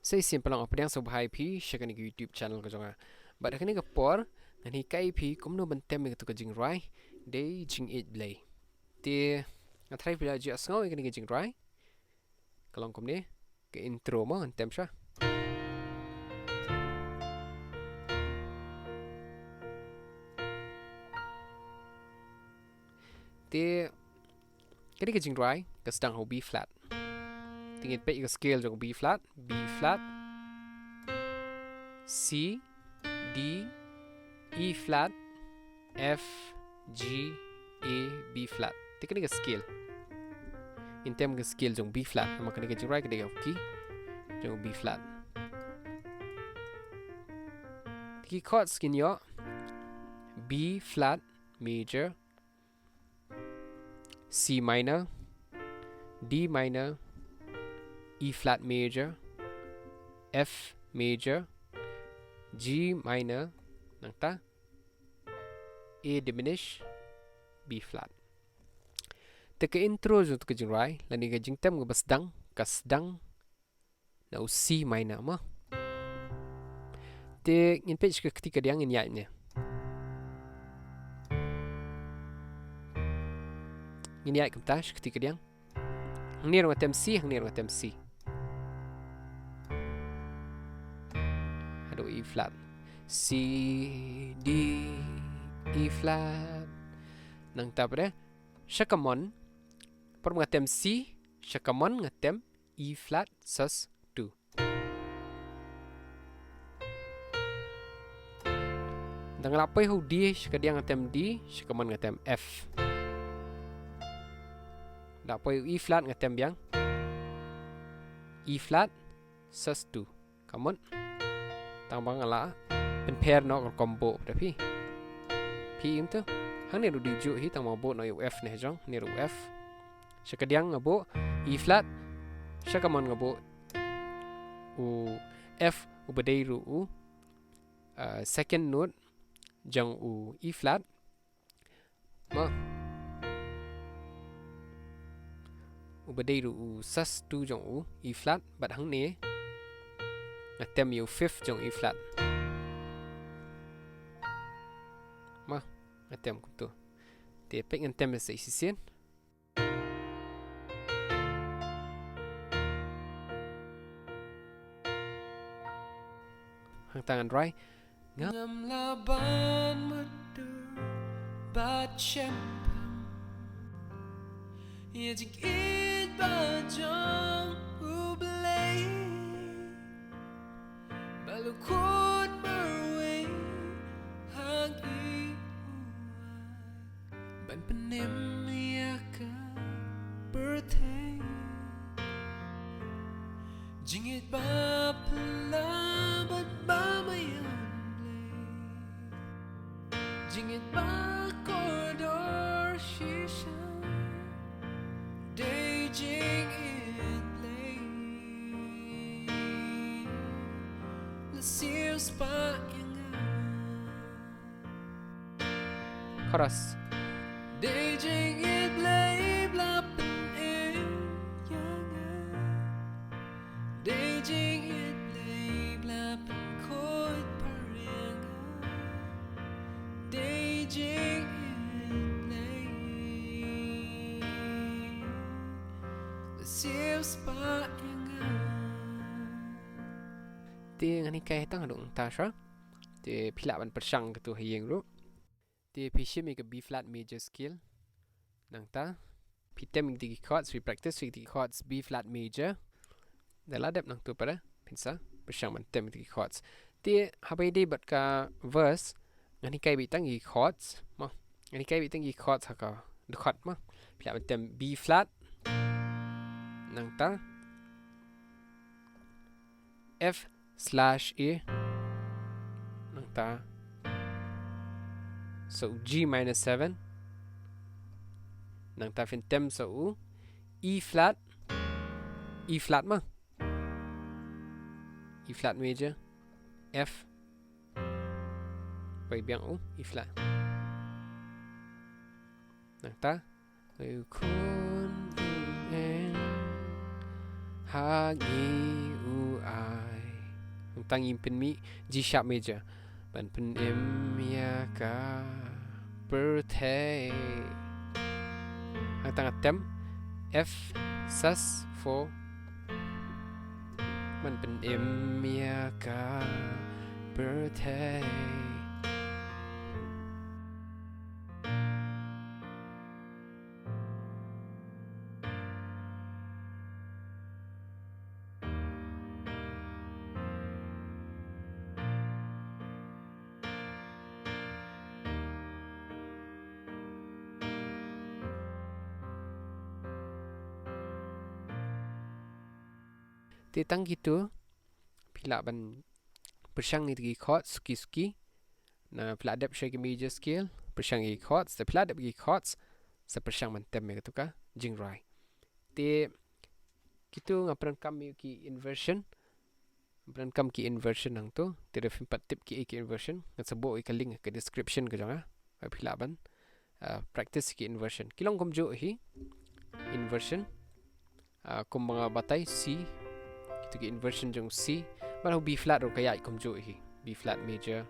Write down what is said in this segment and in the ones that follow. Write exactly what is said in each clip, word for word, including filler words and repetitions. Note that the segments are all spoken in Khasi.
Sa shisien pat nga pdiang sngewbha ïa phi sha kane ka YouTube channel ka jong nga. Bad ha kane ka por ngan hikai ïa phi kumno ban tem ïa katu ka jingrwai Dei Jingïeit Blei. Te nga tharai phi la ju sngew ïa kane ka jingrwai. Ka long kumne, ka intro mo, ngan tem shuwa. Te kane ka jingrwai ka sdang ha u B flat. Te ngin peit ïa ka scale jong u B flat, B flat, C, D, E flat, F, G, A, B flat. Te kane ka scale, ngin tem ka scale jong B flat. Namar kane ka jingrwai ka dei ka key jong B flat. Te ki chords ngin ïoh B flat major, C minor, D minor, E flat major, F major, G minor, nangta A diminished, B flat. Te ka intro jong katu ka jingrwai lane ka jingtem kaba sdang, ka sdang na u C minor mo. Te ngin peit sha ka kti kadiang, ngin ïaid ne. Ngin ïaid kumta sha ka kti kadiang. Hangne ruh nga tem C, hangne ruh nga tem C. Haduh E flat. C, D, E flat. Nangta pat de sha common, pat nga tem C, sha common nga tem E flat sus two. Te nga la poi ha u D, sha kadiang nga tem D, sha common nga tem F. La poi ha u E flat nga tem biang E flat sus two. Ka mut tang ba nga la pynpher noh ka rukom buh pat da phi. Phi im tu. Hangne ruh dei juh hi, tang ba nga buh noh ïa u F ne ha jong, hangne ruh u F. Sha kadiang nga buh E flat, sha common nga buh u F uba dei ruh u, uh, second note jong u E flat. Mo. Uba dei ruh u sus two jong u E flat, bad hangne nga tem ïa u fifth jong E flat. Mo, nga tem kumtu. Te peit ngan tem sa shisien. Hangta ngan rwai. Ngam lah ban mutdur bad shem pang ïa jingïeit ba jong U Blei, ba lyngkot marwei ha ngi u ai ban pynim ïa ka pyrthei. Jingïeit ba phylla bad ba maïan Blei, jingïeit ba kordor shisha, dei jingïeit Blei. La siew spah ïa nga. Chorus. Dei jingïeit Blei ba la pynim ïa nga. Dei jingïeit Blei ba la pynkhuid par ïa nga. Dei jingïeit Blei. La siew spah ïa nga. Te ngan hikai tang haduh nangta shuwa. Te phi lah ban pyrshang katu ha ïing ruh. Te phi shim ïa ka B flat major scale. Nangta phi tem ïa ki chords, phi practice ïa ki chords B flat major. Da la dep nangtu pat phin sa pyrshang ban tem ïa ki chords. Te haba ïadei bad ka verse, ngan hikai beit tang ïa ki chords mo. Ngan hikai beit tang ïa ki chords ha ka dkhot mo. Phi lah ban tem B flat. Nangta F slash A. Nangta sa u G minor seven. Nangta phin tem sa u E flat. E flat mo. E flat major. F. Poi biang u E flat. Nangta u khun u en ha ngi u ai Ngi pynmih G sharp major ban pynim ïa ka pyrthei. Hangta nga tem F sus four ban pynim ïa ka pyrthei. Te tang kitu phi lah ban pyrshang ïa ki chords suki suki. Na phi lah dep sha ki major scale, pyrshang ïa ki chords, te phi lah dep ki chords sa pyrshang ban tem ïa katu ka jingrwai. Te kitu nga pyndonkam ïa ki inversion. Pyndonkam ki inversion hangtu. Te da phim pat tip ki, ki inversion, ngan sa buh ïa ka link ka description ka jong nga. Ba phi lah ban, ah, practice ki inversion. Ki long kumjuh hi. Inversion. Ah, kum ba nga batai C. Kitu ki inversion jong C. Bad ha B flat ruh ka ïaid kumjuh hi. B flat major.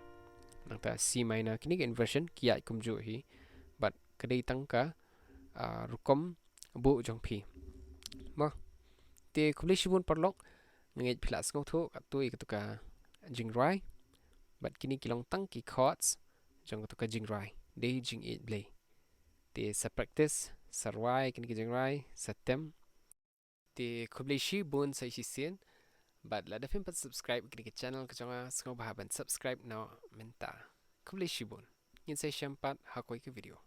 Nangta C minor. Kine ki inversion ki ïaid kumjuh hi. Bad ka dei tang ka, ah, rukom buh jong phi. Mo. Te khublei shibun paralok. Nga ngeit phi lah sngewthuh katto ïa katu ka jingrwai. Bad kine ki long tang ki chords jong katu ka jingrwai. Dei jingïeit Blei. Te sa practice, sa rwai kine ki jingrwai, sa tem. Te khublei shibun sa shisien. Bad lada phim pat subscribe kine ki channel ka jong nga, sngewbha ban subscribe noh mynta. Khublei shibun. Ngin sa ïashem pat ha kawei ka video.